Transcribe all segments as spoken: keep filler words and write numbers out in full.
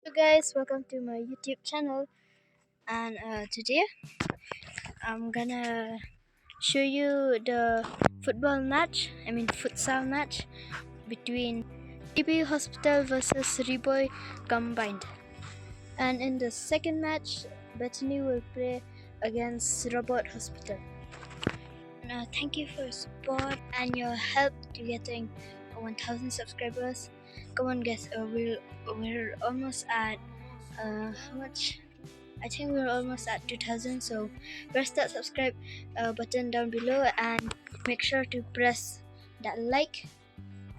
Hello guys, welcome to my YouTube channel. And uh, today I'm gonna show you the football match, I mean futsal match between T B Hospital versus Ri Bhoi combined. And in the second match, Bethany will play against Robert Hospital. And uh, thank you for your support and your help to getting one thousand subscribers. Come on, guys, uh, we're, we're almost at uh, how much? I think we're almost at two thousand. So press that subscribe uh, button down below and make sure to press that like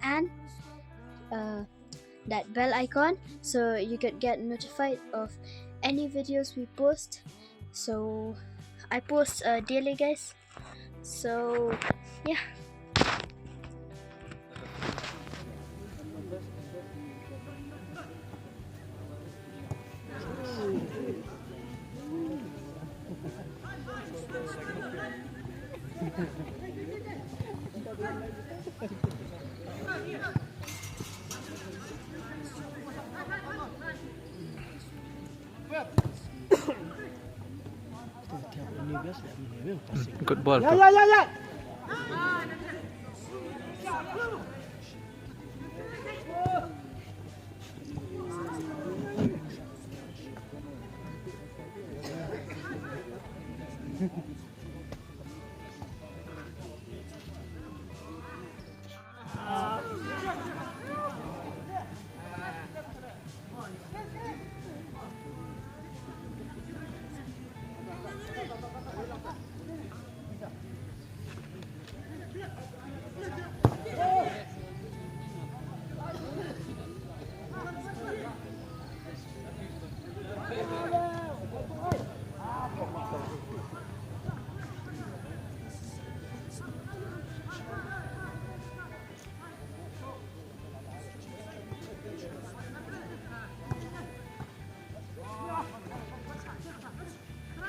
and uh, that bell icon so you could get notified of any videos we post. So I post uh, daily, guys. So yeah. Good ball. Ya, ya, ya, ya.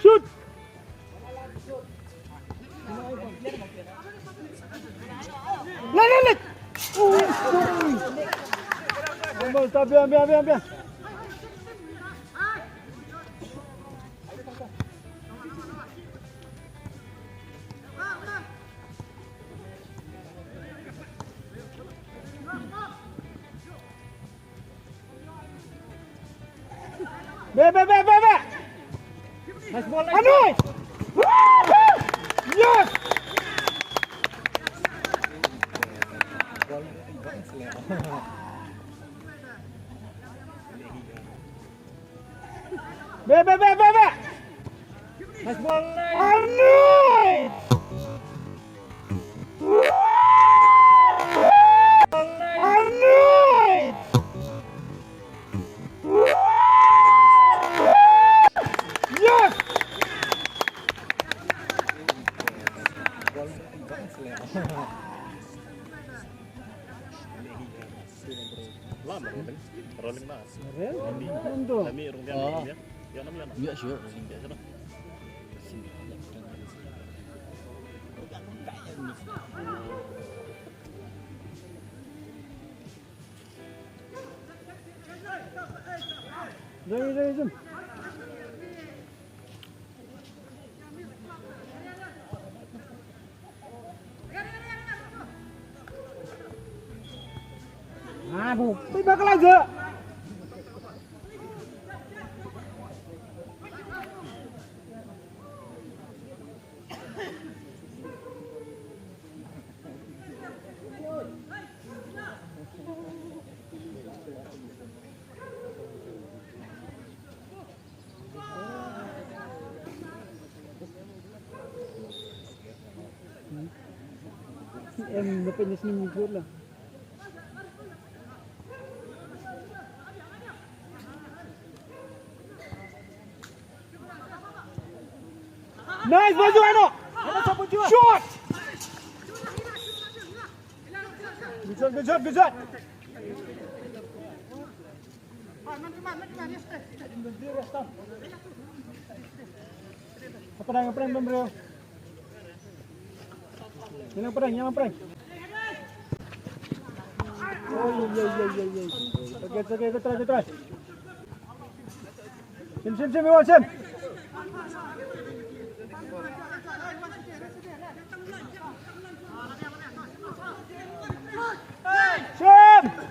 Shoot! Lek, lek, lek! Ui, ui. Biang, biang, biang, biang, biang. Be, be, be, be, be. Nice ball, nice ball. Anoi! Yes! Be, be, be, be, be. Nice ball, nice. Arnold! Arnold! Yes! Lama rolling. Rolling na. Rel? Nando. Lami rung dia, oh. Dia. Ya, nam ya, nam. Ya, sure. Sing dia sana. Dai, dai, dai. Ah, bu, pi bakal aja. Em, na pynïasngewbha lah. Nice, Baju, ano? Shot! Good shot, good shot, good shot. Apa dah, apa dah, Bang Bro? Yang apa dah, yang apa dah? Oh, iya, iya, iya, iya. Oke, oke, oke, try, try. Shim, shim, shim, Iwan, shim. Shim.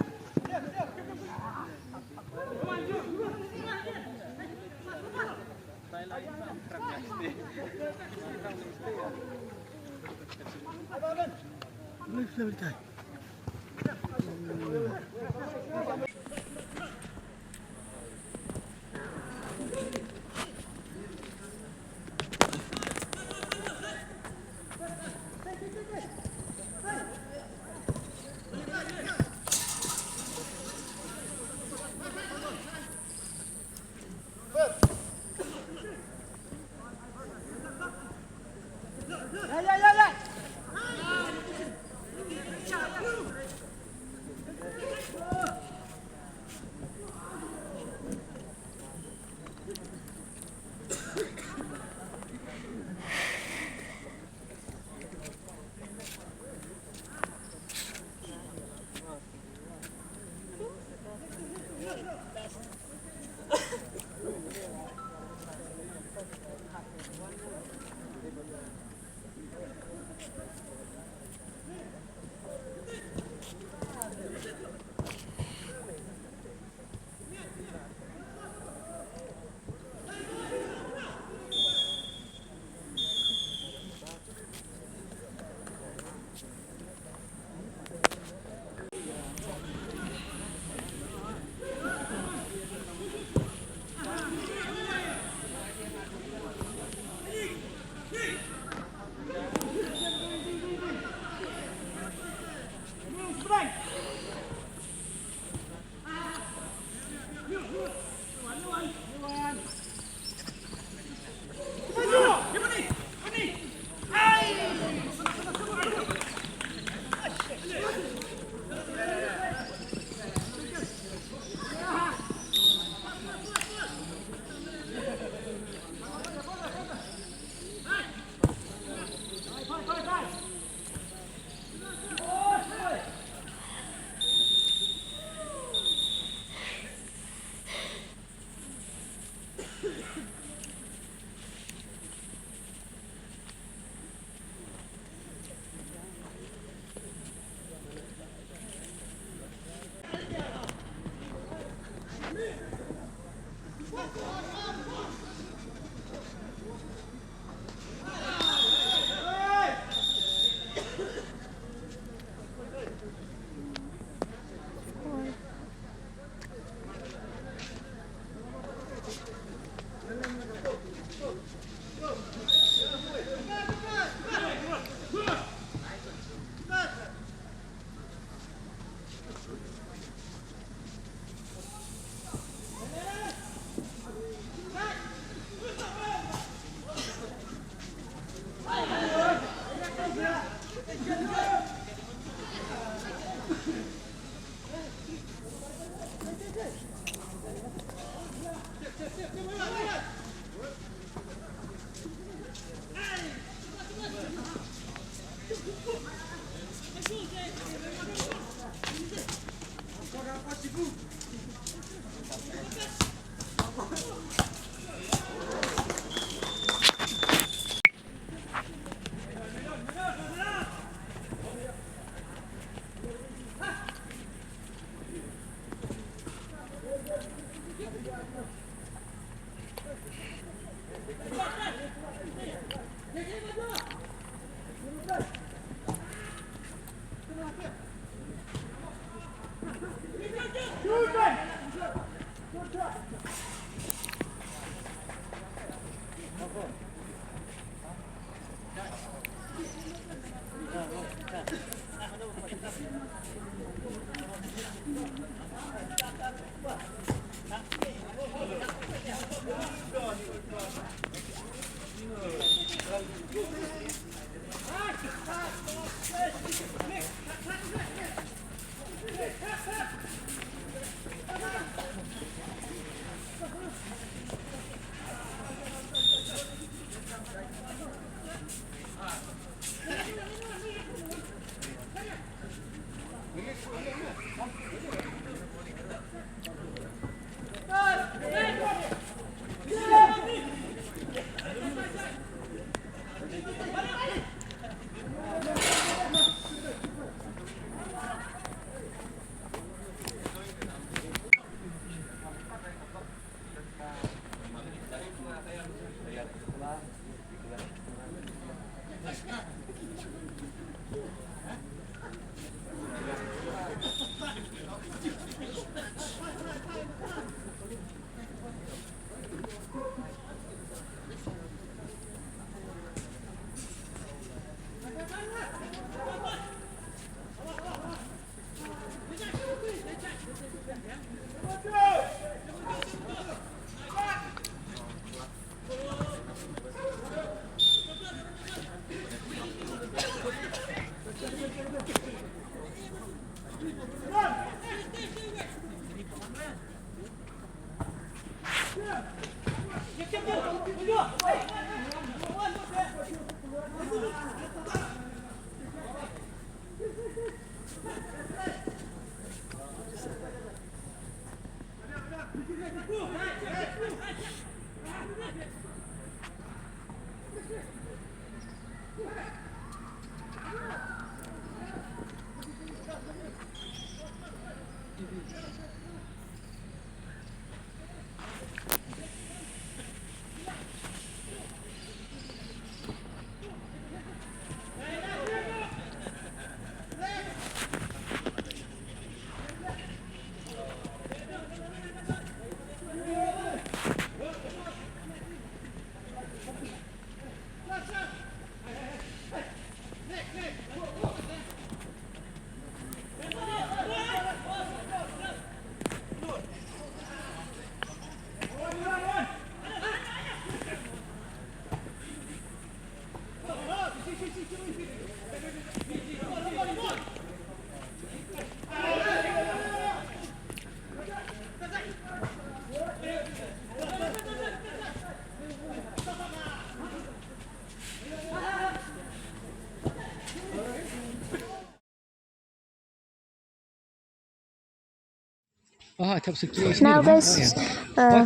Now, guys, uh,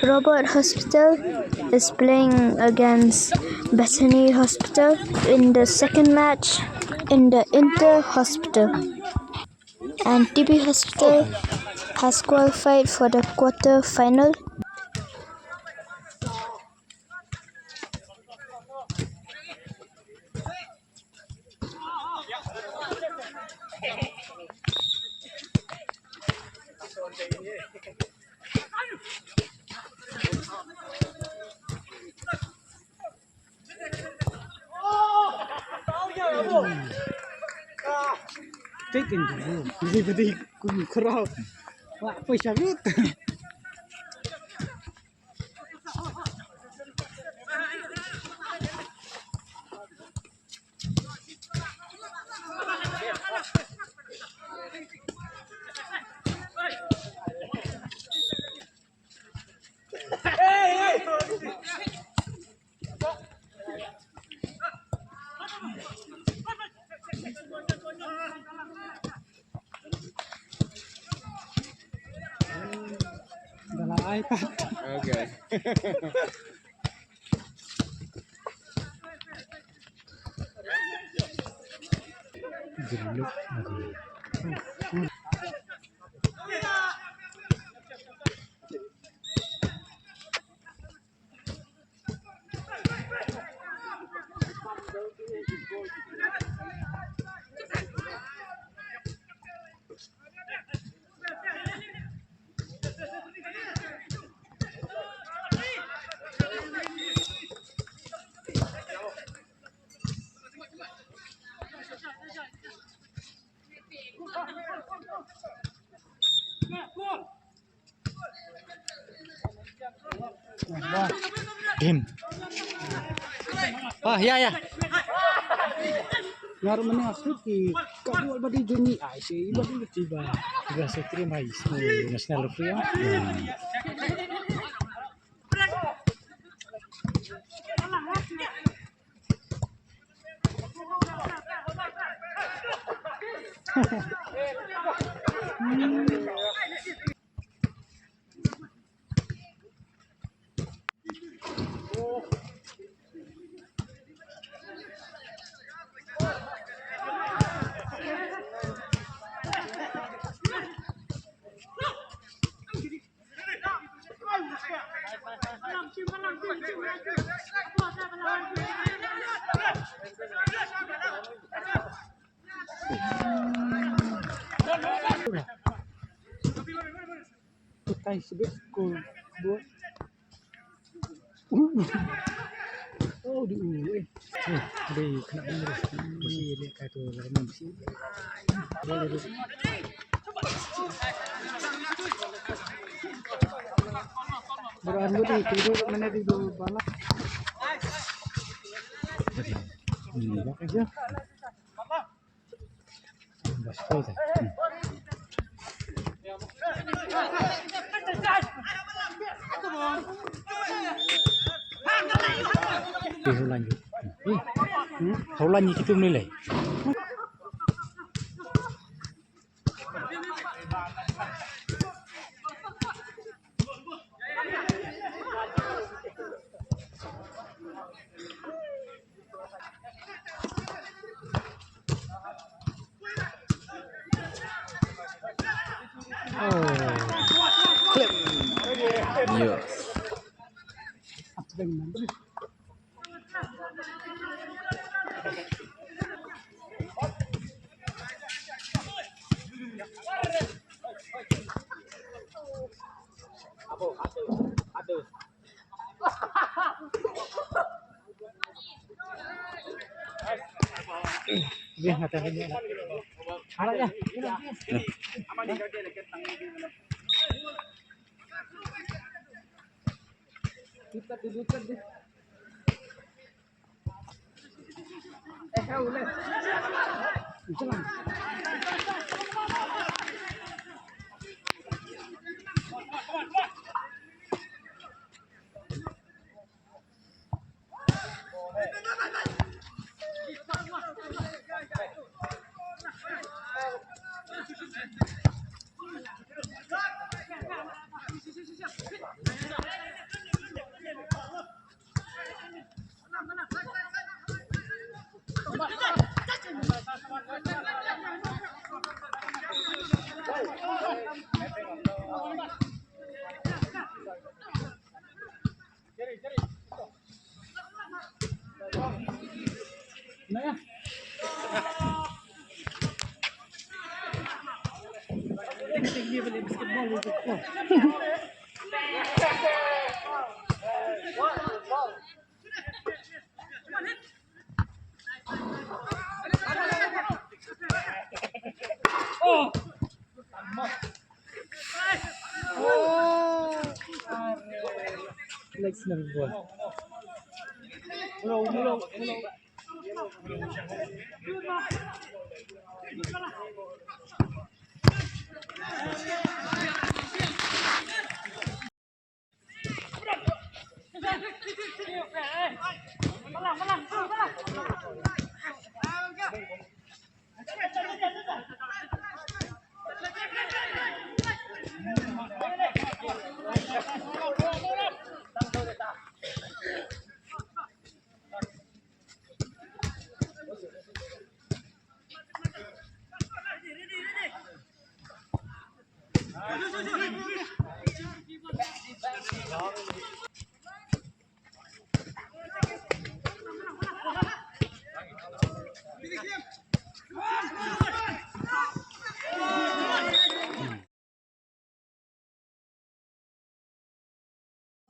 Robert Hospital is playing against Bethany Hospital in the second match in the inter hospital. And T B Hospital has qualified for the quarter final. Taken to you. Everybody couldn't crowd. Wah, apa syarut? Dalam iPad. Okay. Jeruk. Game. Ah, ya, ya. Ngar mene asli ki kabul badi juni ai si badi tiba. Tiba setri mai si national free. Kai sibit ko buat. Oh, di u eh. Dei kena umur. Mesti dia kata lama mesti. Boleh tu. Berani tu tidur mana tidur balak. Hmm, ya. Bas gol teh. Hmm. Hawlan ni kitu ni lai. Yes.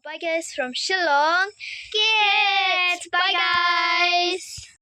Bye guys from Shillong Kids. Bye guys.